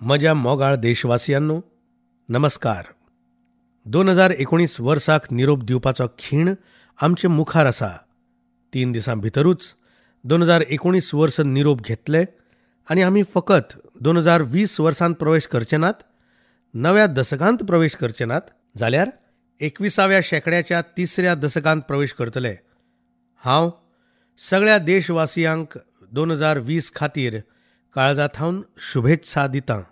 म्हज्या मोगाळ देशवासियांनो, नमस्कार. 2019 वर्साक निरोप दिवपाचो खीण आमचे मुखार आसा. 3 दिसां भितरूच 2019 वर्स निरोप घेतले आनी आमी फकत 2020 वर्सांत प्रवेश करचे नात, नव्या दसकांत प्रवेश करचे नात, जाल्यार 21व्या शेंकड्याच्या तिसऱ्या दसकांत प्रवेश करतले. हांव सगळ्या देशवासियांक 2020 खातीर काळजा थावन शुभेच्छा दितां.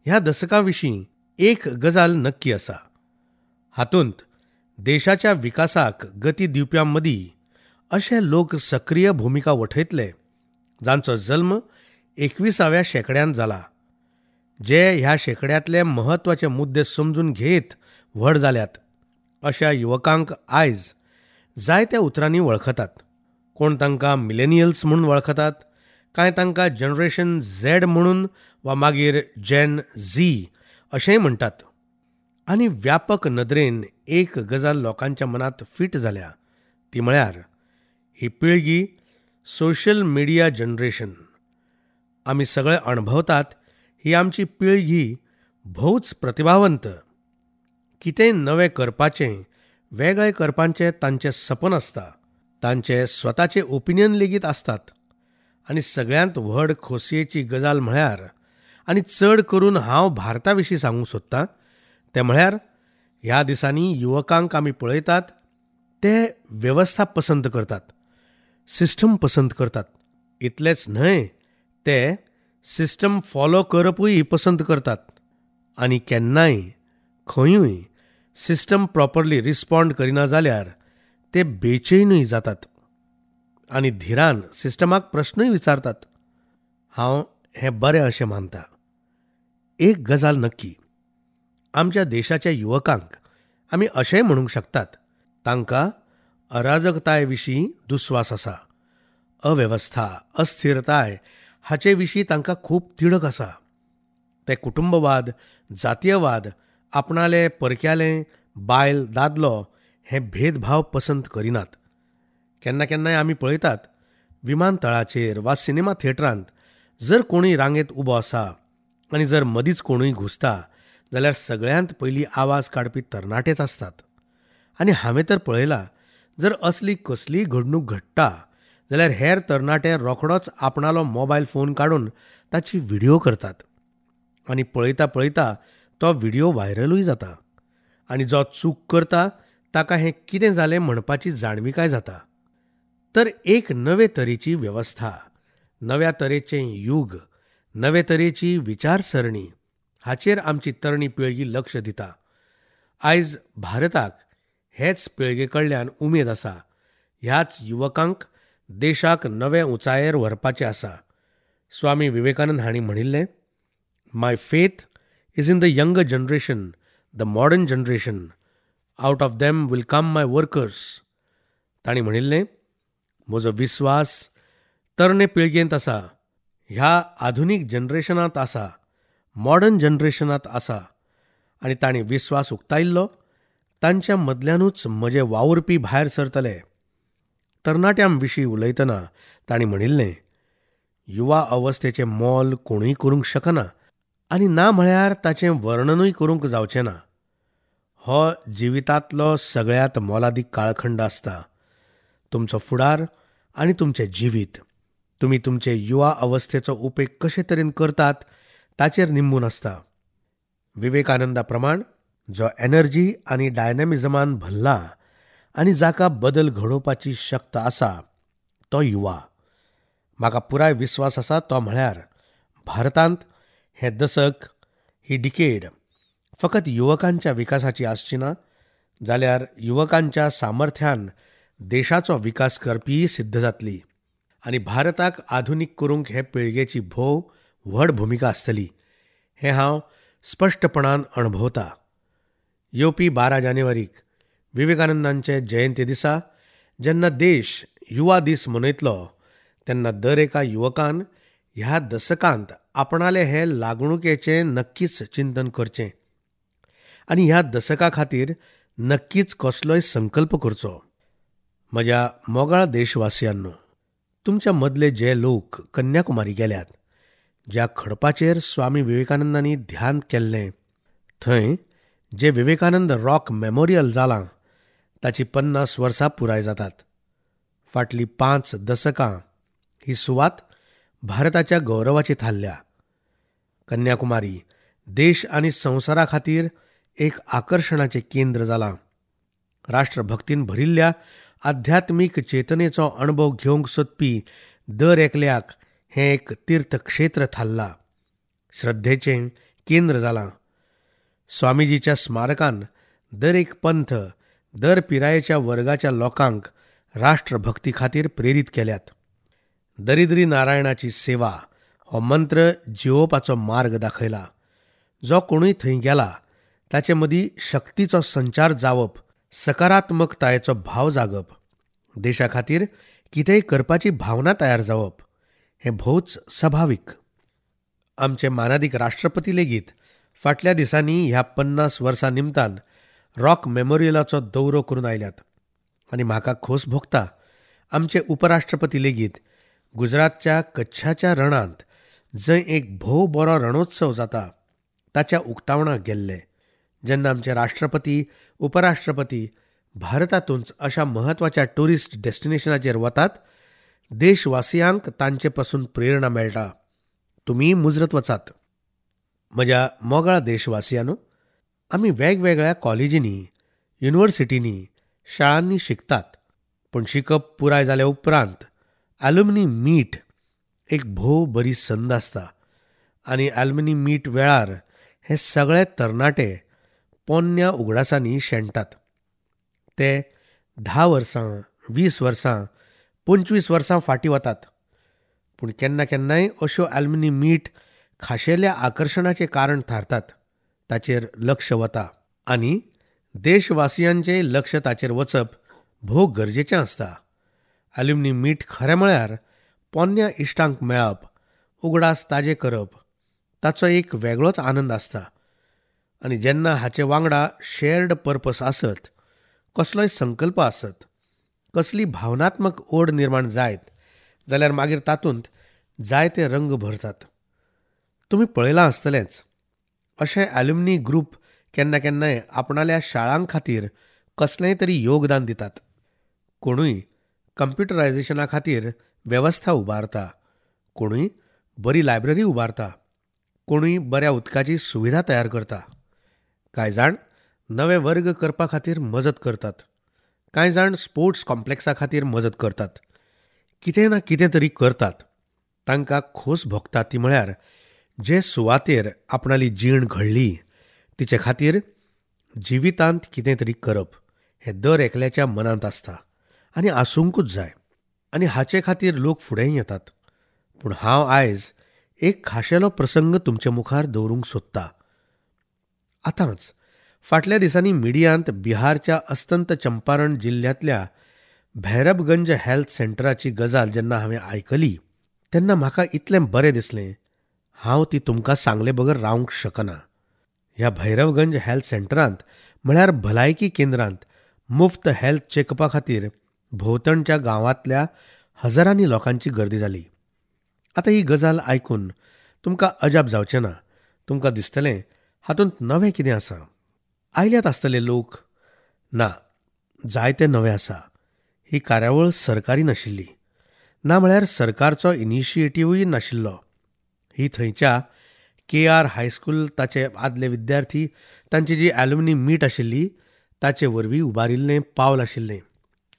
ह्या दसका विशीं एक गजाल नक्की आसा, हातूंत देशाच्या विकासाक गती दिवप्यां मदीं अशे लोक सक्रीय भुमिका वठयतले जांचो जल्म 21व्या शेंकड्यांत जाला, जे ह्या शेंकड्यांतले म्हत्वाचे मुद्दे समजून घेत व्हड जाल्यात. अशा युवकांक आयज जायत्या उतरांनी वळखतात. कोण तांकां मिलेनियल्स म्हणून वळखतात, कांय तांकां जनरेशन झेड म्हणून वा मागीर जेन झी अशेंय म्हणटात. आनी व्यापक नदरेन एक गजाल लोकांच्या मनांत फिट जाल्या, ती म्हळ्यार ही पिळगी सोशल मिडिया जनरेशन. आमी सगळे अणभवतात ही आमची पिळगी भोवच प्रतिभावंत. कितेंय नवें करपाचें, वेगळें करपाचें तांचें सपन आसता, तांचे स्वताचे ओपिनियन लेगीत आसतात. आनी सगळ्यांत व्हड खोसयेची गजाल म्हळ्यार, आनी चड करून हांव भारता विशीं सांगूंक सोदतां, तें म्हळ्यार ह्या दिसांनी युवकांक आमी पळयतात ते वेवस्था पसंत करतात, सिस्टम पसंत करतात. इतलेंच न्हय, ते सिस्टम फॉलो करपूय पसंत करतात. आनी केन्नाय खंयूय सिस्टम प्रॉपरली रिस्पॉन्ड करिना जाल्यार ते बेचैनूय जातात आनी धीरान सिस्टमाक प्रश्नूय विचारतात. हांव हें बरें अशें मानता. एक गजाल नक्की, आमच्या देशाच्या युवकांक आमी अशेंय म्हणूंक शकतात, तांकां अराजकताय विशीं दुस्वास आसा, अवेवस्था, अस्थिरताय हाचे विशीं तांकां खूब तिडक आसा. ते कुटुंबवाद, जातीयवाद, आपणाले परक्याले, बायल दादलो हे भेदभाव पसंत करिनात. केन्ना केन्नाय आमी पळयतात विमानतळाचेर वा सिनेमा थिएटरांत जर कोणूय रांगेत उबो आसा आनी जर मदींच कोणूय घुसता जाल्यार सगळ्यांत पयलीं आवाज काडपी तरणाटेच आसतात. आनी हांवें तर पळयलां, जर असली कसलीय घडणूक घडटा जाल्यार हेर तरणाटे रोखडोच आपणालो मोबायल फोन काडून ताची व्हिडियो करतात आनी पळयता पळयता तो व्हिडियो व्हायरलूय जाता आनी जो चूक करता ताका हें कितें जालें म्हणपाची जाणविकाय जाता. तर एक नवे तरेची वेवस्था, नव्या तरेचें युग, नवे तरेची विचारसरणी हाचेर आमची तरणी पिळगी लक्ष दिता. आयज भारताक हेच पिळगे कडल्यान उमेद आसा. ह्याच युवकांक देशाक नवे उंचायेर व्हरपाचें आसा. स्वामी विवेकानंद हांणी म्हणिल्लें, my faith is in the younger generation, the modern generation. Out of them will come my workers. तांणी म्हणिल्लें, म्हजो विस्वास तरणे पिळगेंत आसा, ह्या आधुनीक जनरेशनांत आसा, मॉडर्न जनरेशनांत आसा. आनी तांणी विस्वास उक्तायिल्लो, तांच्या मदल्यानूच म्हजे वावुरपी भायर सरतले. तरणाट्यां विशीं उलयतना तांणी म्हणिल्लें, युवा अवस्थेचें मोल कोणूय करूंक शकना आनी ना म्हळ्यार ताचें वर्णनूय करूंक जावचें ना. हो जिवितांतलो सगळ्यांत मोलादीक काळखंड आसता. तुमचो फुडार आनी तुमचें जिवीत तुमी तुमचे युवा अवस्थेचो उपेग कशे तरेन करतात ताचेर निंबून आसता. विवेकानंदा प्रमाण जो एनर्जी आनी डायनॅमिझमान भरला आनी जाका बदल घडोवपाची शक्त आसा तो युवा. म्हाका पुराय विस्वास आसा तो म्हळ्यार भारतांत हें दसक, ही डिकेड फकत युवकांच्या विकासाची आसची ना, जाल्यार युवकांच्या सामर्थ्यान देशाचो विकास करपीय सिद्ध जातली आनी भारताक आधुनीक करूंक हे पिळगेची भोव व्हड भुमिका आसतली हें हांव स्पश्टपणान अणभवता. येवपी 12 जानेवारीक विवेकानंदांचे जयंती दिसा जेन्ना देश युवा दीस मनयतलो तेन्ना दर एका युवकान ह्या दसकांत आपणाले हे लागणुकेचें नक्कीच चिंतन करचें आनी ह्या दसका खातीर नक्कीच कसलोय संकल्प करचो. म्हज्या मोगाळ देशवासियांनो, तुमच्या मदले जे लोक कन्याकुमारी गेल्यात, ज्या खडपाचेर स्वामी विवेकानंदांनी ध्यान केल्लें थंय जे विवेकानंद रॉक मेमोरियल जालां ताची 50 वर्सां पुराय जातात. फाटलीं 5 दसकां ही सुवात भारताच्या गौरवाची थारल्या. कन्याकुमारी देश आनी संवसारा खातीर एक आकर्शणाचें केंद्र जालां. राष्ट्रभक्तीन भरिल्ल्या आध्यात्मीक चेतनेचो अणभव घेवंक सोदपी दर एकल्याक हें एक तीर्थक्षेत्र थारलां, श्रद्धेचें केंद्र जालां. स्वामीजीच्या स्मारकान दर एक पंथ, दर पिरायेच्या वर्गाच्या लोकांक राष्ट्रभक्ती खातीर प्रेरीत केल्यात. दरिद्री नारायणाची सेवा हो मंत्र जिवोवपाचो मार्ग दाखयला. जो कोणूय थंय गेला ताचे मदीं शक्तीचो संचार जावप, सकारात्मकतायेचो भाव जागप, देशा खातीर कितेंय करपाची भावना तयार जावप हें भोवच सभावीक. आमचे मानादीक राष्ट्रपती लेगीत फाटल्या दिसांनी ह्या 50 वर्सां निमतान रॉक मेमोरियलाचो दौरो करून आयल्यात आनी म्हाका खोस भोगता आमचे उपराष्ट्रपती लेगीत गुजरातच्या कच्छाच्या रणांत जंय एक भोव बरो रणोत्सव जाता ताच्या उक्तावणाक गेल्ले. जेन्ना आमचे राष्ट्रपती, उपराष्ट्रपती भारतांतूच अशा म्हत्वाच्या ट्युरिस्ट डेस्टिनेशनाचेर वतात, देशवासियांक तांचे पसून प्रेरणा मेळटा. तुमी मुजरत वचात. म्हज्या मोगाळ देशवासियांनो, आमी वेगवेगळ्या कॉलेजींनी, युनिव्हर्सिटींनी, शाळांनी शिकतात, पूण शिकप पुराय जाल्या उपरांत ॲल्युमनी मीट एक भोव बरी संद आसता आनी ॲल्युमनी मीट वेळार हे सगळे तरणाटे पोन्न्या उगडासांनी शेणटात. ते 10 वर्सां, 20 वर्सां, 25 वर्सां फाटीं वतात. पूण केन्ना केन्नाय अश्यो ॲल्युमनी मीट खाशेल्या आकर्शणाचें कारण थारतात. ताचेर लक्ष वता आनी देशवासियांचें लक्ष ताचेर वचप भोव गरजेचें आसता. ॲल्युमनी मीट खरें म्हळ्यार पोन्न्या इश्टांक मेळप, उगडास ताजे करप, ताचो एक वेगळोच आनंद आसता. आनी जेन्ना हाचे वांगडा शेअर्ड पर्पस आसत, कसलोय संकल्प आसत, कसली भावनात्मक ओड निर्माण जायत जाल्यार मागीर तातूंत जायते रंग भरतात. तुमी पळयलां आसतलेंच, अशें ॲल्युमनी ग्रूप केन्ना केन्नाय आपणाल्या शाळां खातीर कसलेंय तरी योगदान दितात. कोणूय कंप्युटरायझेशना खातीर वेवस्था उबारता, कोणूय बरी लायब्ररी उबारता, कोणूय बऱ्या उदकाची सुविधा तयार करता. कांय जाण नवे वर्ग करपा खातीर मजत करतात, कांय जाण स्पोर्ट्स कॉम्प्लेक्सा खातीर मजत करतात. कितें ना कितें तरी करतात. तांकां खोस भोगता ती म्हळ्यार जे सुवातेर आपणाली जीण घडली तिचे खातीर जिवितांत कितें तरी करप हें दर एकल्याच्या मनांत आसता आनी आसूंकूच जाय. आनी हाचे खातीर लोक फुडेंय येतात. पूण हांव आयज एक खाशेलो प्रसंग तुमचे मुखार दवरूंक सोदता. आतांच फाटल्या दिसांनी मिडियांत बिहारच्या अस्तंत चंपारण जिल्ल्यांतल्या भैरबगंज हेल्थ सेंटराची गजाल जेन्ना हांवें आयकली तेन्ना म्हाका इतलें बरें दिसलें, हांव ती तुमकां सांगले बगर रावंक शकना. ह्या भैरवगंज हेल्थ सेंटरांत म्हळ्यार भलायकी केंद्रांत मुफ्त हेल्थ चेकअपा खातीर भोंवतणच्या गांवांतल्या हजारांनी लोकांची गर्दी जाली. आतां ही गजाल आयकून तुमकां अजाप जावचें ना. तुमकां दिसतलें हातूंत नवें कितें आसा, आयल्यात आसतले लोक. ना, जायते नवें आसा. ही कार्यावळ सरकारी नाशिल्ली, ना म्हळ्यार सरकारचो इनिशिएटिव्हूय नाशिल्लो. ही थंयच्या के.आर. हायस्कूल ताचे आदले विद्यार्थी, तांची जी ॲल्युमनी मीट आशिल्ली ताचे वरवीं उबारिल्लें पावल आशिल्लें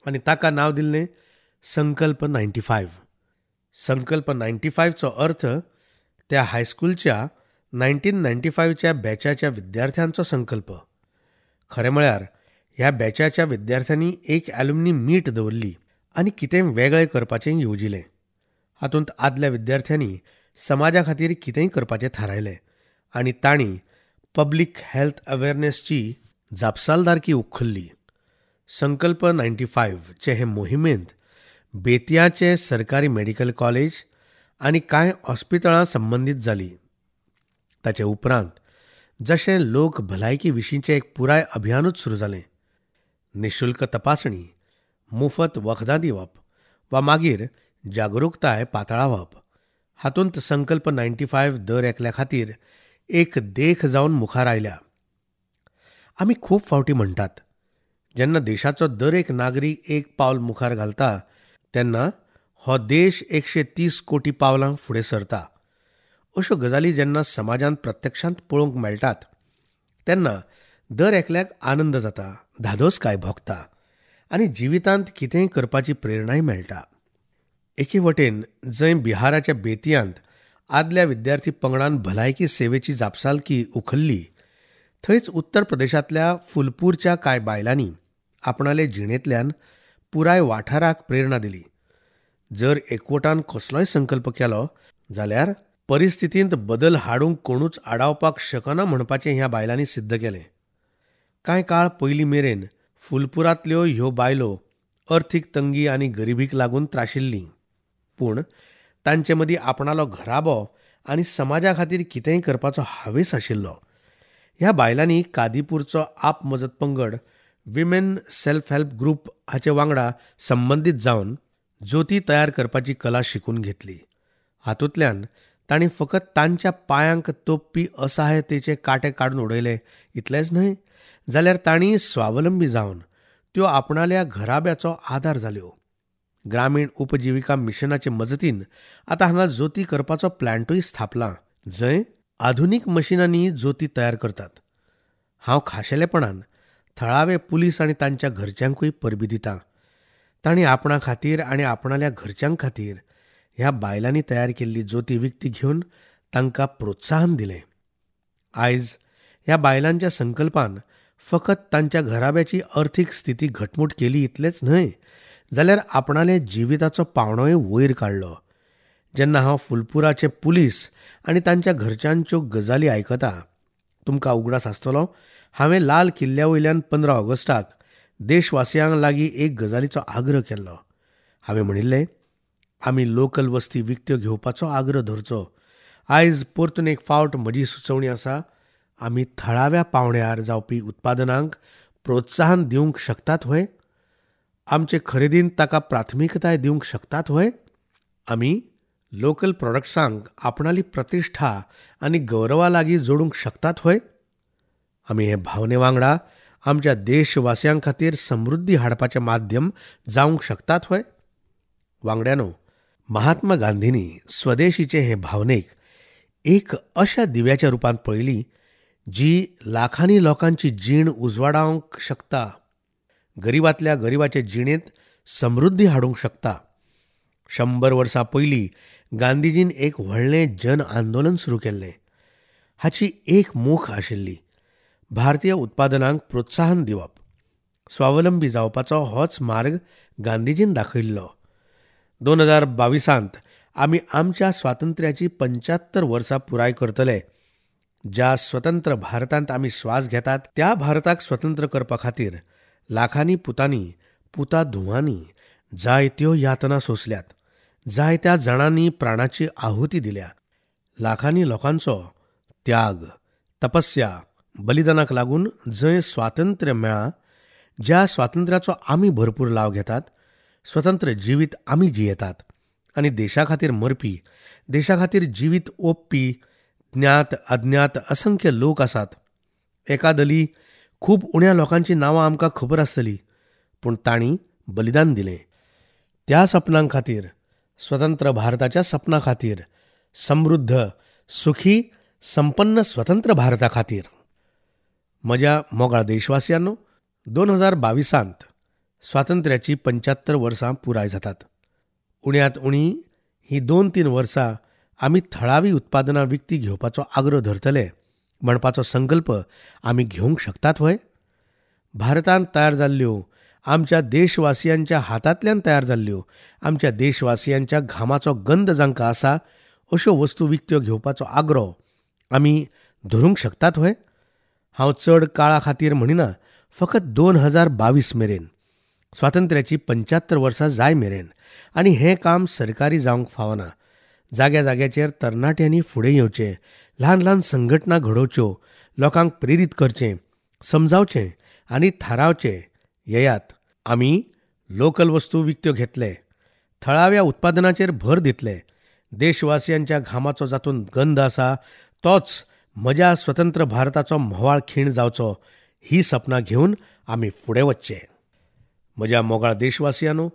आनी ताका नांव दिल्लें संकल्प 95. संकल्प 95चो अर्थ त्या हायस्कूलच्या 1995च्या बॅचाच्या विद्यार्थ्यांचो संकल्प. खरें म्हळ्यार ह्या बॅचाच्या विद्यार्थ्यांनी एक ॲल्युमनी मीट दवरली आनी कितें वेगळें करपाचें येवजिलें. हातूंत आदल्या विद्यार्थ्यांनी समाजा खातीर कितेंय करपाचें थारायलें आनी तांणी पब्लीक हेल्थ अवेअरनेसची जापसालदारकी उखल्ली. संकल्प 95चे हे मोहिमेंत बेतियाचें सरकारी मेडिकल कॉलेज आनी कांय हॉस्पिटलां संबंदीत जालीं. ताचे उपरांत जशें लोक भलायकी विशींचें एक पुराय अभियानूच सुरू जालें. निशुल्क तपासणी, मुफत वखदां दिवप वा मागीर जागृताय पातळावप हातूंत संकल्प 95 दर एकल्या खातीर एक देख जावन मुखार आयल्या. आमी खूब फावटी म्हणटात, जेन्ना देशाचो दर एक नागरीक एक पावल मुखार घालता तेन्ना हो देश 130 कोटी पावलां फुडें सरता. अश्यो गजाली जेन्ना समाजांत प्रत्यक्षांत पळोवंक मेळटात तेन्ना दर एकल्याक आनंद जाता, धादोसकाय भोगता आनी जिवितांत कितेंय करपाची प्रेरणाय मेळटा. एके वटेन जंय बिहाराच्या बेतियांत आदल्या विद्यार्थी पंगडान भलायकी सेवेची जापसालकी उखल्ली, थंयच उत्तर प्रदेशांतल्या फुलपूरच्या कांय बायलांनी आपणाले जिणेंतल्यान पुराय वाठाराक प्रेरणा दिली. जर एकवटान कसलोय संकल्प केलो जाल्यार परिस्थितींत बदल हाडूंक कोणूच आडावपाक शकना म्हणपाचें ह्या बायलांनी सिद्ध केलें. कांय काळ पयलीं मेरेन फुलपुरांतल्यो ह्यो बायलो अर्थीक तंगी आनी गरिबीक लागून त्राशिल्लीं, पूण तांचे मदीं आपणालो घराबो आनी समाजा खातीर कितेंय करपाचो हावेस आशिल्लो. ह्या बायलांनी कादीपूरचो आप मजत पंगड विमेन सेल्फ हेल्प ग्रुप हाचे वांगडा संबंदीत जावन ज्योती तयार करपाची कला शिकून घेतली. हातूंतल्यान तांणी फकत तांच्या पांयांक तोपपी असहायतेचे कांटे काडून उडयले इतलेंच न्हय, जाल्यार तांणी स्वावलंबी जावन त्यो आपणाल्या घराब्याचो आदार जाल्यो. ग्रामीण उपजिविका मिशनाचे मजतीन आतां हांगा ज्योती करपाचो प्लांटूय स्थापला, जंय आधुनीक मशिनांनी ज्योती तयार करतात. हांव खाशेलेपणान थळावे पुलीस आनी तांच्या घरच्यांकूय परबी दितां. तांणी आपणा खातीर आनी आपणाल्या घरच्यां खातीर ह्या बायलांनी तयार केल्ली ज्योती विकती घेवन तांकां प्रोत्साहन दिलें. आयज ह्या बायलांच्या संकल्पान फकत तांच्या घराब्याची अर्थीक स्थिती घटमूट केली इतलेंच न्हय, जाल्यार आपणाले जिविताचो पावणोय वयर काडलो. जेन्ना हांव फुलपुराचे पुलीस आनी तांच्या घरच्यांच्यो गजाली आयकता, तुमकां उगडास आसतलो, हांवें लाल किल्ल्या वयल्यान 15 ऑगस्टाक देशवासियांक लागीं एक गजालीचो आग्रह केल्लो. हांवें म्हणिल्लें, आमी लोकल वस्ती विकत्यो घेवपाचो आग्रह धरचो. आयज परतून एक फावट म्हजी सुचोवणी आसा, आमी थळाव्या पावंड्यार जावपी उत्पादनांक प्रोत्साहन दिवंक शकतात व्हय? आमचे खरेदीन ताका प्राथमिकताय दिवंक शकतात व्हय? आमी लोकल प्रॉडक्ट्सांक आपणाली प्रतिश्ठा आनी गौरवा लागीं जोडूंक शकतात व्हय? आमी हे भावने वांगडा आमच्या देशवासियां खातीर समृद्धी हाडपाचें माध्यम जावंक शकतात व्हय? वांगड्यानो, महात्मा गांधींनी स्वदेशीचे हे भावनेक एक अशा दिव्याच्या रुपांत पळयली जी लाखांनी लोकांची जीण उजवाडावंक शकता, गरिबांतल्या गरिबाचे जिणेंत समृद्धी हाडूंक शकता. 100 वर्सां पयलीं गांधीजीन एक व्हडलें जन आंदोलन सुरू केल्लें. हाची एक मोख आशिल्ली, भारतीय उत्पादनांक प्रोत्साहन दिवप. स्वावलंबी जावपाचो होच मार्ग गांधीजीन दाखयिल्लो. 2022 आमी आमच्या स्वातंत्र्याची 75 वर्सां पुराय करतले. ज्या स्वतंत्र भारतांत आमी श्वास घेतात त्या भारताक स्वतंत्र करपा खातीर लाखांनी पुतांनी, पुता धुवांनी जायत्यो यातना सोंसल्यात, जायत्या जाणांनी प्राणाची आहुती दिल्या. लाखांनी लोकांचो त्याग, तपस्या, बलिदानाक लागून जंय स्वातंत्र्य मेळ्ळां, ज्या स्वातंत्र्याचो आमी भरपूर लाव घेतात, स्वतंत्र जिवीत आमी जियेतात आनी देशा खातीर मरपी, देशा खातीर जिवीत ओंपपी ज्ञात अज्ञात असंख्य लोक आसात. एकादली खूब उण्या लोकांची नांवां आमकां खबर आसतली, पूण तांणी बलिदान दिलें. त्या सपनां खातीर, स्वतंत्र भारताच्या सपना खातीर, समृद्ध, सुखी, संपन्न स्वतंत्र भारता खातीर. म्हज्या मोगाळ देशवासियांनो, 2022 स्वातंत्र्याची 75 वर्सां पुराय जातात. उण्यांत उणी ही 2-3 वर्सां आमी थळावी उत्पादनां विकती घेवपाचो आग्रो धरतले म्हणपाचो संकल्प आमी घेवंक शकतात व्हय? भारतांत तयार जाल्ल्यो, आमच्या देशवासियांच्या हातांतल्यान तयार जाल्ल्यो, आमच्या देशवासियांच्या घामाचो गंध जांकां आसा अश्यो वस्तू विकत्यो घेवपाचो आग्रो आमी धरूंक शकतात व्हय? हांव चड काळा खातीर म्हणिना, फकत 2022 मेरेन, स्वातंत्र्याची 75 वर्सां जाय मेरेन. आनी हें काम सरकारी जावंक फावना. जाग्या जाग्याचेर तरणाट्यांनी फुडें येवचें, ल्हान ल्हान संघटना घडोवच्यो, लोकांक प्रेरीत करचें, समजावचें आनी थारावचें, येयात आमी लोकल वस्तू विकत्यो घेतले, थळाव्या उत्पादनाचेर भर दितले, देशवासियांच्या घामाचो जातूंत गंध आसा तोच म्हज्या स्वतंत्र भारताचो म्होंवाळ खीण जावचो ही सपनां घेवन आमी फुडें वचचें. म्हज्या मोगाळ देशवासियांनो,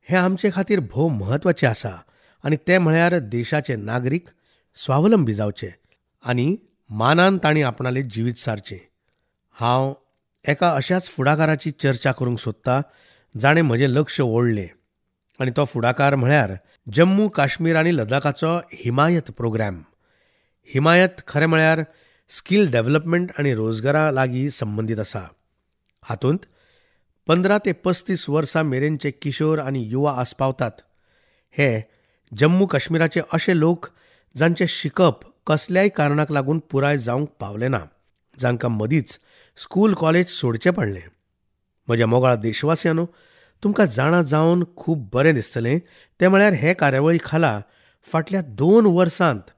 हें आमचे खातीर भोव म्हत्वाचें आसा आनी तें म्हळ्यार देशाचे नागरीक स्वावलंबी जावचे आनी मानान तांणी आपणालें जिवीत सारचें. हांव एका अशाच फुडाकाराची चर्चा करूंक सोदता जाणें म्हजें लक्ष ओडलें आनी तो फुडाकार म्हळ्यार जम्मू काश्मीर आनी लडाखाचो हिमायत प्रोग्राम. हिमायत खरें म्हळ्यार स्कील डेव्हलपमेंट आनी रोजगारा लागीं संबंदीत आसा. हातूंत 15 ते 35 वर्सां मेरेनचे किशोर आनी युवा आस्पावतात. हे जम्मू काश्मीराचे अशे लोक जांचें शिकप कसल्याय कारणाक लागून पुराय जावंक पावलें ना, जांकां मदींच स्कूल कॉलेज सोडचें पडलें. म्हज्या मोगाळ देशवासियांनो, तुमकां जाणा जावन खूब बरें दिसतलें तें म्हळ्यार हे कार्यावळी खाला फाटल्या 2 वर्सांत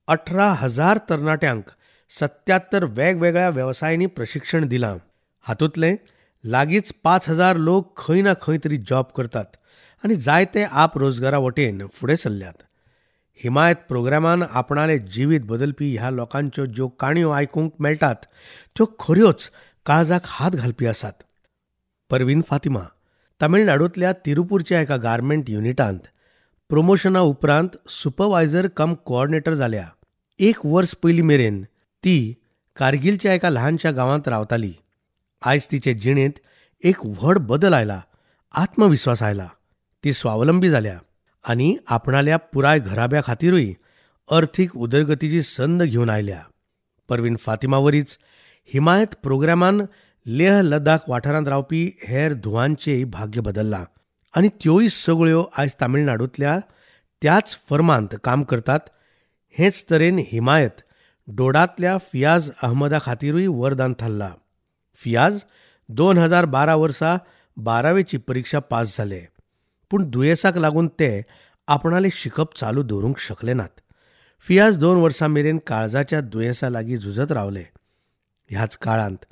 18,000 तरणाट्यांक 77 वेगवेगळ्या वेवसायांनी प्रशिक्षण दिलां. हातूंतलें लागींच 5,000 लोक खंय ना खंय तरी जॉब करतात आनी जायते आप रोजगारा वटेन फुडें सरल्यात. हिमायत प्रोग्रामान आपणालें जिवीत बदलपी ह्या लोकांच्यो ज्यो काणयो आयकूंक मेळटात त्यो खऱ्योच काळजाक हात घालपी आसात. परवीन फातिमा तामिळनाडूंतल्या तिरुपूरच्या एका गार्मेंट युनिटांत प्रमोशना उपरांत सुपरवायझर कम कोऑर्डिनेटर जाल्या. 1 वर्स पयलीं मेरेन ती कारगिलच्या एका ल्हानशा गांवांत रावताली. आयज तिचे जिणेंत एक व्हड बदल आयला, आत्मविस्वास आयला. ती स्वावलंबी जाल्या आनी आपणाल्या पुराय घराब्या खातीरूय अर्थीक उदरगतीची संद घेवन आयल्या. परवीन फातिमा वरीच हिमायत प्रोग्रामान लेह लडाख वाठारांत रावपी हेर धुवांचेय भाग्य बदल्लां आनी त्योय सगळ्यो आयज तामिळनाडूंतल्या त्याच फर्मांत काम करतात. हेच तरेन हिमायत डोडांतल्या फियाज अहमदा खातीरूय वरदान थारला. फियाज 2012 वर्सा 12वेची परिक्षा पास जाले, पूण दुयेंसाक लागून ते आपणालें शिकप चालू दवरूंक शकले नात. फियाज 2 वर्सां मेरेन काळजाच्या दुयेंसा लागीं झुजत रावले. ह्याच काळांत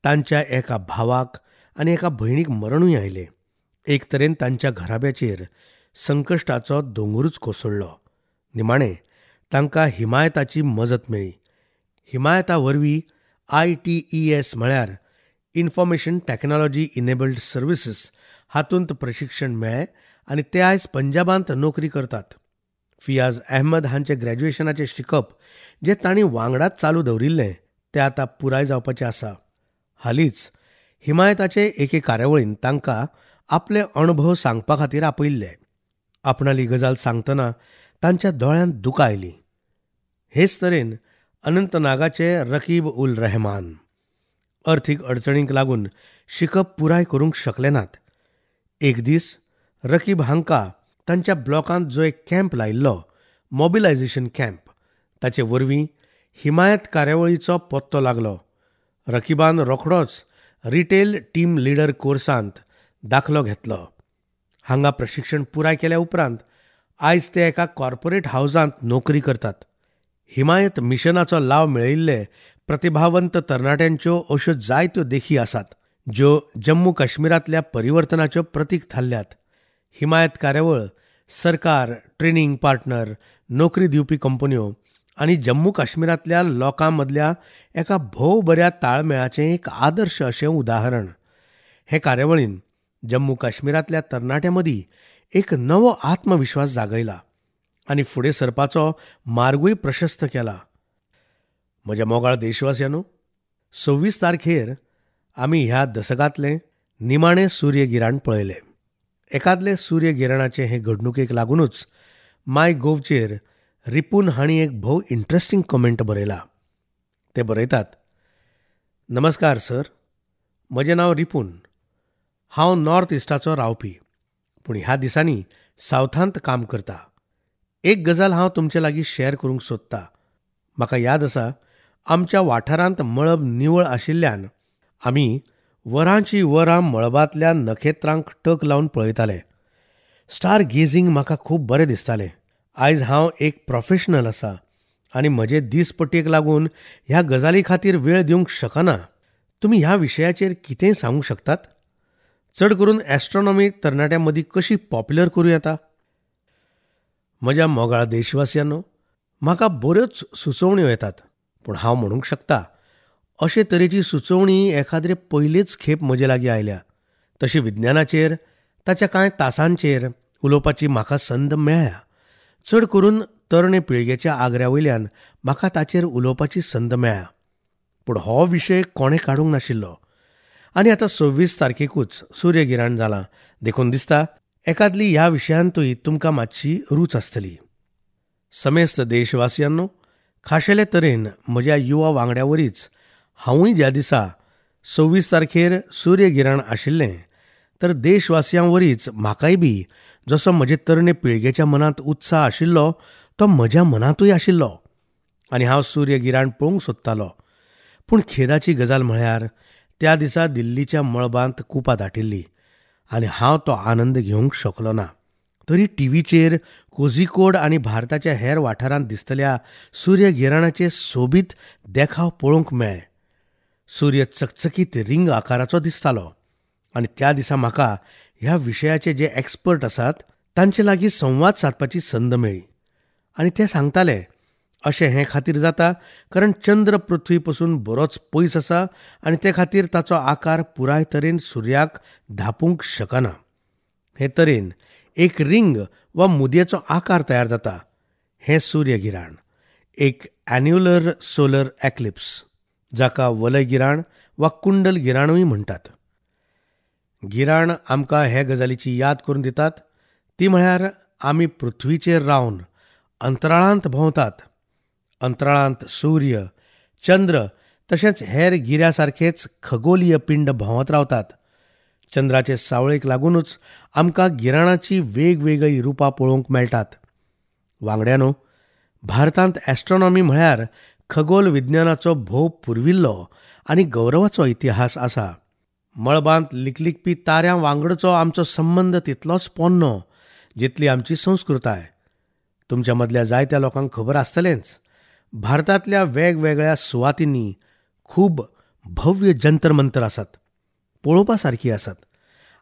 तांच्या एका भावाक आनी एका भयणीक मरणूय आयलें. एक तरेन तांच्या घराब्याचेर संकश्टाचो दोंगरूच कोसळ्ळो. निमाणें तांकां हिमायताची मजत मेळ्ळी. हिमायता वरवीं ITES म्हळ्यार इन्फॉर्मेशन टॅक्नॉलॉजी इनेबल्ड सर्विसीस हातूंत प्रशिक्षण मेळ्ळें आनी ते आयज पंजाबांत नोकरी करतात. फियाज अहमद हांचें ग्रॅज्युएशनाचें शिकप जें तांणी वांगडाच चालू दवरिल्लें तें आतां पुराय जावपाचें आसा. हालींच हिमायताचे एके कार्यावळीन तांकां आपले अणभव सांगपा खातीर आपयिल्ले. आपणाली गजाल सांगतना तांच्या दोळ्यांत दुकां आयलीं. हेच तरेन अनंतनागाचे रकीब उल रहमान अर्थीक अडचणींक लागून शिकप पुराय करूंक शकले नात. एक दीस रकीब हांकां तांच्या ब्लॉकांत जो एक कॅम्प लायिल्लो, मोबिलायझेशन कॅम्प, ताचे वरवीं हिमायत कार्यावळीचो पत्तो लागलो. रकीबान रोखडोच रिटेल टीम लिडर कोर्सांत दाखलो घेतलो. हांगा प्रशिक्षण पुराय केल्या उपरांत आयज ते एका कॉर्पोरेट हावजांत नोकरी करतात. हिमायत मिशनाचो लाव मेळयिल्ले प्रतिभावंत तरणाट्यांच्यो अश्यो जायत्यो देखी आसात ज्यो जम्मू काश्मीरांतल्या परिवर्तनाच्यो प्रतीक थारल्यात. हिमायत कार्यावळ सरकार, ट्रेनिंग पार्टनर, नोकरी दिवपी कंपन्यो आनी जम्मू काश्मीरांतल्या लोकां मदल्या एका भोव बऱ्या ताळमेळाचें एक आदर्श अशें उदाहरण. हे कार्यावळीन जम्मू काश्मीरांतल्या तरणाट्यां मदीं एक नवो आत्मविश्वास जागयला आनी फुडें सरपाचो मार्गूय प्रशस्त केला. म्हज्या मोगाळ देशवासियांनो, 26 तारखेर आमी ह्या दसकांतलें निमाणें सूर्यगिराण पळयलें. एकादले सूर्यगिराणाचे हे घडणुकेक लागूनच माय गोवचेर रिपून हांणी एक भोव इंट्रस्टींग कमेंट बरयला. ते बरयतात, नमस्कार सर, म्हजें नांव रिपून, हांव नॉर्थ इस्टाचो रावपी, पूण ह्या दिसांनी सावथांत काम करता. एक गजाल हांव तुमचे लागीं शेअर करूंक सोदता. म्हाका याद आसा, आमच्या वाठारांत मळब निवळ आशिल्ल्यान आमी वरांची वरां मळबांतल्या नखेत्रांक टक लावन पळयताले. स्टार गेझींग म्हाका खूब बरें दिसतालें. आयज हांव एक प्रोफेशनल आसा आनी म्हजे दीसपट्येक लागून ह्या गजाली खातीर वेळ दिवंक शकना. तुमी ह्या विशयाचेर कितेंय सांगूंक शकतात? चड करून एस्ट्रॉनॉमी तरणाट्यां मदीं कशी पॉप्युलर करूं येता? म्हज्या मोगाळ देशवासियांनो, म्हाका बऱ्योच सुचोवण्यो येतात, पूण हांव म्हणूंक शकता अशे तरेची सुचोवणी एखाद्रे पयलेच खेप म्हजे लागीं आयल्या. तशी विज्ञानाचेर, ताच्या कांय तासांचेर उलोवपाची म्हाका संद मेळ्ळ्या. चड करून तरणे पिळगेच्या आग्र्या वयल्यान म्हाका ताचेर उलोवपाची संद मेळ्ळ्या, पूण हो विशय कोणें काडूंक नाशिल्लो. आनी आतां 26 तारखेकूच सूर्यगिराण जालां, देखून दिसता एकादली ह्या विशयांतूय तुमकां मातशी रूच आसतली. समेस्त देशवासियांनो, खाशेले तरेन म्हज्या युवा वांगड्या वरीच हांवूय ज्या दिसा 26 तारखेर सूर्यगिराण आशिल्लें तर देशवासियां वरीच म्हाकाय बी जसो म्हजे तरणे पिळगेच्या मनांत उत्साह आशिल्लो तो म्हज्या मनांतूय आशिल्लो आनी हांव सूर्यगिराण पळोवंक सोदतालो. पूण खेदाची गजाल म्हळ्यार त्या दिसा दिल्लीच्या मळबांत कुपां दाटिल्ली आनी हांव तो आनंद घेवंक शकलो ना. तरी टीव्हीचेर कोझिकोड आनी भारताच्या हेर वाठारांत दिसतल्या सूर्यगिराणाचे सोबीत देखाव पळोवंक मेळ्ळे. सूर्य चकचकीत रिंग आकाराचो दिसतालो आनी त्या दिसा म्हाका ह्या विशयाचे जे एक्सपर्ट आसात तांचे लागीं संवाद सादपाची संद मेळ्ळी आनी ते सांगताले अशें हे खातीर जाता कारण चंद्र पृथ्वी पसून बरोच पयस आसा आनी ते खातीर ताचो आकार पुराय तरेन सुर्याक धापूंक शकना. हे तरेन एक रिंग वा मुदयेचो आकार तयार जाता. हें सूर्यगिराण एक ॲन्युलर सोलर एक्लिप्स, जाका वलय गिराण वा कुंडल गिराणूय म्हणटात. गिराण आमकां हे गजालीची याद करून दितात ती म्हळ्यार आमी पृथ्वीचेर रावन अंतराळांत भोंवतात. अंतराळांत सूर्य, चंद्र तशेंच हेर गिऱ्या सारकेच खगोलीय पिंड भोंवत रावतात. चंद्राचे सावळेक लागूनच आमकां गिराणाची वेगवेगळीं रुपां पळोवंक मेळटात. वांगड्यानो, भारतांत ॲस्ट्रॉनॉमी म्हळ्यार खगोल विज्ञानाचो भोव पुर्विल्लो आनी गौरवाचो इतिहास आसा. मळबांत लिकलिकपी ताऱ्यां वांगडचो आमचो संबंद तितलोच पोन्नो जितली आमची संस्कृताय. तुमच्या मदल्या जायत्या लोकांक खबर आसतलेंच, भारतांतल्या वेगवेगळ्या सुवातींनी खूब भव्य जंतर मंतर आसात, पळोवपा सारकी आसात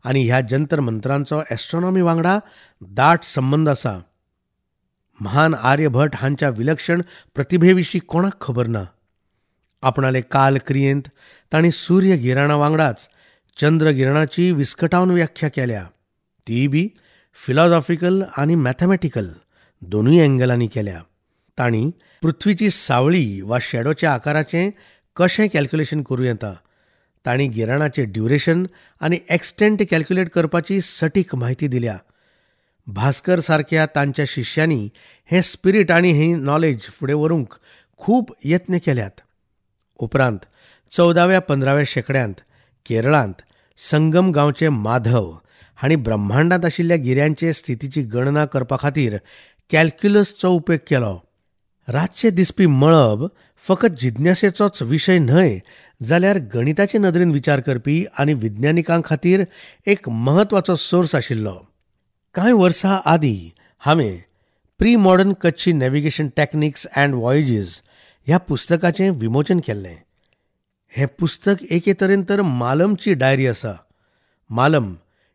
आनी ह्या जंतर मंतरांचो ॲस्ट्रॉनॉमी वांगडा दाट संबंद आसा. महान आर्यभट हांच्या विलक्षण प्रतिभेविशीं कोणाक खबर ना. आपणाले काल क्रियेंत तांणी सूर्यगिराणा वांगडाच चंद्रगिराणाची विस्कटावन व्याख्या केल्या, ती बी फिलॉसॉफिकल आनी मॅथमॅटिकल दोनूय एंगलांनी केल्या. तांणी पृथ्वीची सावळी वा शॅडोच्या आकाराचें कशें कॅल्क्युलेशन करूं येता, तांणी गिराणाचें ड्युरेशन आनी एक्सटेंट कॅल्क्युलेट करपाची सटीक म्हायती दिल्या. भास्कर सारक्या तांच्या शिष्यांनी हें स्पिरीट आनी ही नॉलेज फुडें व्हरूंक खूब यत्न केल्यात. उपरांत 14व्या 15व्या शेंकड्यांत केरळांत संगम गांवचे माधव हांणी ब्रह्मांडांत आशिल्ल्या गिऱ्यांचे स्थितीची गणना करपा खातीर कॅल्क्युलसचो उपेग केलो. रातचें दिसपी मळब फकत जिज्ञासेचोच विशय न्हय जाल्यार गणिताचे नदरेन विचार करपी आनी विज्ञानिकां खातीर एक म्हत्वाचो सोर्स आशिल्लो. कांय वर्सां आदीं हांवें pre modern Kutchi navigation techniques and voyages ह्या पुस्तकाचें विमोचन केल्लें. हें पुस्तक एके तरेन तर मालमची डायरी आसा. मालम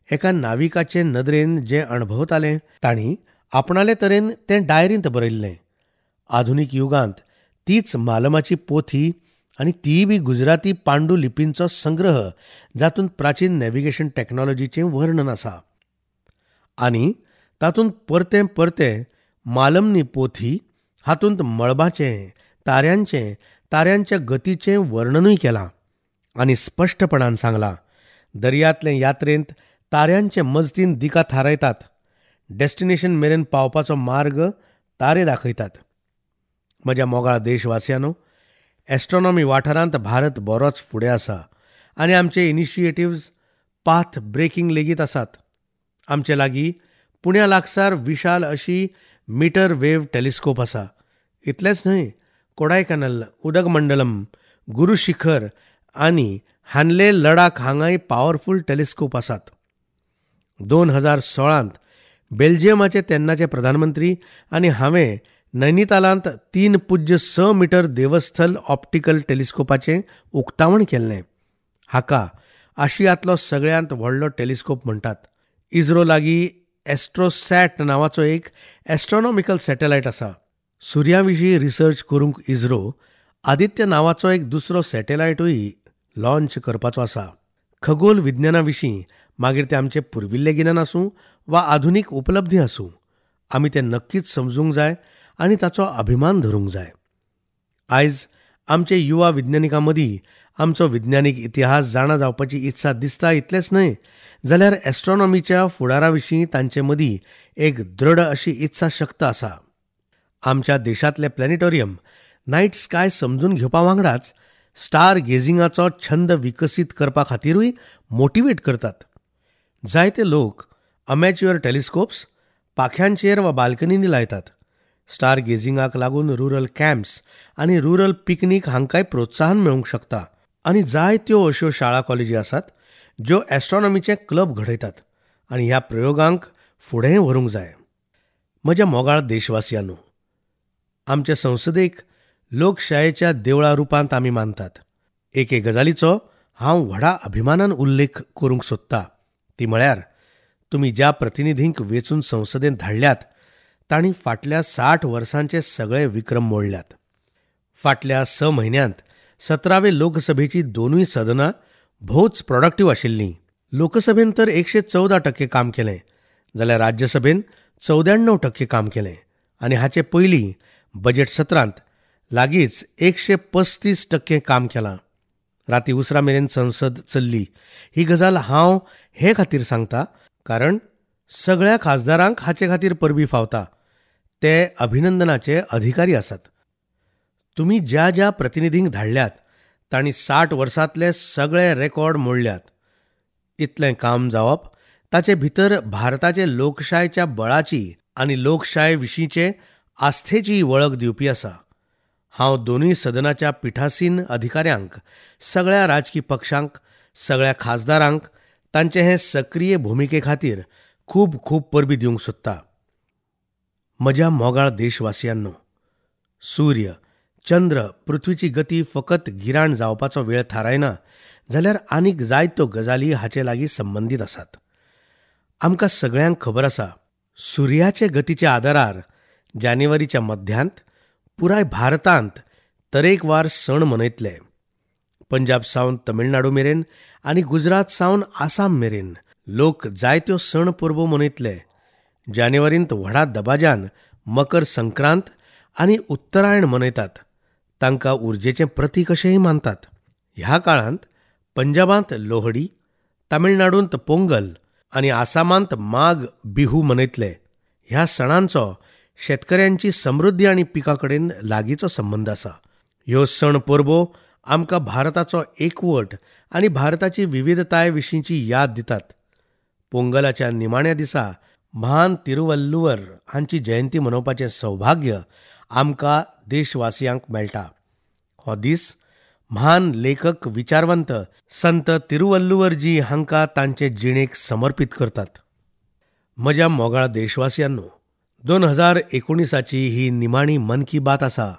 एका नाविकाचे नदरेन जें अणभवतालें तांणी आपणाले तरेन तें डायरींत बरयल्लें. आधुनीक युगांत तीच मालमाची पोथी आनी तीय बी गुजराती पांडुलिपींचो संग्रह जातूंत प्राचीन नॅव्हिगेशन टॅक्नॉलॉजीचें वर्णन आसा आनी तातूंत परतें परतें मालमनी पोथी हातूंत मळबाचें, ताऱ्यांचें, ताऱ्यांच्या गतीचें वर्णनूय केलां आनी स्पश्टपणान सांगलां दर्यांतले यात्रेंत ताऱ्यांचे मजतीन दिका थारायतात, डेस्टिनेशन मेरेन पावपाचो मार्ग तारे दाखयतात. म्हज्या मोगाळ देशवासियांनो, ॲस्ट्रॉनॉमी वाठारांत भारत बरोच फुडें आसा आनी आमचे इनिशिएटिव्ज पाथ ब्रेकिंग लेगीत आसात. आमचे लागीं पुण्या लागसार विशाल अशी मिटर वेव टेलिस्कोप आसा. इतलेंच न्हय, कोडायकनल, उदगमंडलम, गुरुशिखर आनी हानले लडाख हांगाय पावरफूल टेलिस्कोप आसात. 2016 बेल्जियमाचे तेन्नाचे प्रधानमंत्री आनी हांवें नैनितालांत 3.6 मिटर देवस्थल ऑप्टिकल टेलिस्कोपाचें उक्तावण केल्लें. हाका आशियांतलो सगळ्यांत व्हडलो टेलिस्कोप म्हणटात. इस्रो लागीं एस्ट्रोसॅट नांवाचो एक एस्ट्रॉनॉमिकल सॅटेलायट आसा. सुर्या विशीं रिसर्च करूंक इस्रो आदित्य नांवाचो एक दुसरो सॅटेलायटूय लॉन्च करपाचो आसा. खगोल विज्ञाना विशीं मागीर तें आमचें पुर्विल्लें गिन्यान आसूं वा आधुनीक उपलब्धी आसूं, आमी तें नक्कीच समजूंक जाय आनी ताचो अभिमान धरूंक जाय. आयज आमचे युवा विज्ञानिकां मदीं आमचो विज्ञानीक इतिहास जाणा जावपाची इत्सा दिसता, इतलेंच न्हय जाल्यार एस्ट्रॉनॉमीच्या फुडारा विशीं तांचे मदीं एक दृढ अशी इत्सा शक्त आसा. आमच्या देशांतले प्लॅनेटोरियम नायट स्काय समजून घेवपा वांगडाच स्टार गेझिंगाचो छंद विकसीत करपा खातीरूय मोटिवेट करतात. जायते लोक अमॅच्युअर टेलिस्कोप्स पाख्यांचेर वा बाल्कनींनी लायतात. स्टार गेझिंगाक लागून रुरल कॅम्प्स आनी रुरल पिकनीक हांकांय प्रोत्साहन मेळूंक शकता. आनी जायत्यो अश्यो शाळा कॉलेजी आसात ज्यो एस्ट्रॉनॉमीचे क्लब घडयतात आनी ह्या प्रयोगांक फुडें व्हरूंक जाय. म्हज्या मोगाळ देशवासियांनो, आमचे संसदेक लोकशायेच्या देवळा रुपांत आमी मानतात. एके गजालीचो हांव व्हडा अभिमानान उल्लेख करूंक सोदता, ती म्हळ्यार तुमी ज्या प्रतिनिधींक वेंचून संसदेंत धाडल्यात तांणी फाटल्या 60 वर्सांचे सगळे विक्रम मोडल्यात. फाटल्या 6 म्हयन्यांत 17वे लोकसभेची दोनूय सदनां भोवच प्रॉडक्टीव आशिल्लीं. लोकसभेन तर 114% काम केलें, जाल्यार राज्यसभेन 94% काम केलें आनी हाचे पयलीं बजेट सत्रांत लागींच 135% काम केलां. राती उसरां मेरेन संसद चल्ली. ही गजाल हांव हे खातीर सांगता कारण सगळ्या खासदारांक हाचे खातीर परबी फावता. ते अभिनंदनाचे अधिकारी आसात. तुमी ज्या ज्या प्रतिनिधींक धाडल्यात तांणी 60 वर्सांतले सगळे रेकॉर्ड मोडल्यात. इतलें काम जावप ताचे भितर भारताचे लोकशायच्या बळाची आनी लोकशाय विशींचे आस्थेची वळख दिवपी आसा. हांव दोनूय सदनाच्या पिठासीन अधिकाऱ्यांक, सगळ्या राजकी पक्षांक, सगळ्या खासदारांक तांचे हे सक्रीय भुमिके खातीर खूब खूब परबी दिवंक सोदता. म्हज्या मोगाळ देशवासियांनो, सूर्य, चंद्र, पृथ्वीची गती फकत गिराण जावपाचो वेळ थारायना जाल्यार आनीक जायत्यो गजाली हाचे लागीं संबंदीत आसात. आमकां सगळ्यांक खबर आसा, सुर्याचे गतीच्या आदारार जानेवारीच्या मध्यांत पुराय भारतांत तरेकवार सण मनयतले. पंजाब सावन तमिळनाडू मेरेन आनी गुजरात सावन आसाम मेरेन लोक जायत्यो सण परबो मनयतले. जानेवारींत व्हडा दबाज्यान मकर संक्रांत आनी उत्तरायण मनयतात. तांकां उर्जेचें प्रतीक अशेंय मानतात. ह्या काळांत पंजाबांत लोहडी, तामिळनाडूंत पोंगल आनी आसामांत माघ बिहू मनयतले. ह्या सणांचो शेतकऱ्यांची समृद्धी आनी पिकां कडेन लागींचो संबंद आसा. ह्यो सण परबो आमकां भारताचो एकवट आनी भारताची विविधताय विशींची याद दितात. पोंगलाच्या निमाण्या दिसा म्हान तिरुवल्लुवर हांची जयंती मनोवपाचें सौभाग्य आमकां देशवासियांक मेळटा. हो दीस म्हान लेखक, विचारवंत संत तिरुवल्लुवरजी हांकां तांचे जिणेक समर्पीत करतात. म्हज्या मोगाळ देशवासियांनो, 2019ची ही निमाणी मन की बात आसा.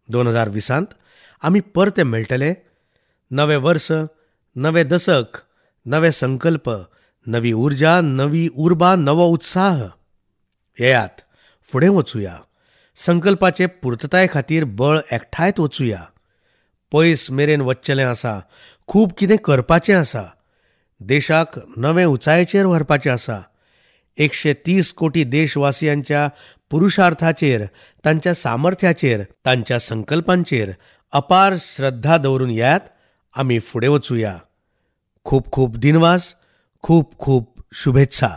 2020 आमी परते मेळटले. नवें वर्स, नवें दसक, नवे संकल्प, नवी उर्जा, नवी उर्बा, नवो उत्साह. येयात, फुडें वचुया. संकल्पाचे पुर्तताये खातीर बळ एकठांयत वचुया. पयस मेरेन वचचेलें आसा, खूब कितें करपाचें आसा, देशाक नवे उंचायेचेर व्हरपाचें आसा. 130 कोटी देशवासियांच्या पुरुषार्थाचेर, तांच्या सामर्थ्याचेर, तांच्या संकल्पांचेर अपार श्रद्धा दवरून येयात, आमी फुडें वचुया. खूब खूब दिनवास, खूब खूब शुभेच्छा.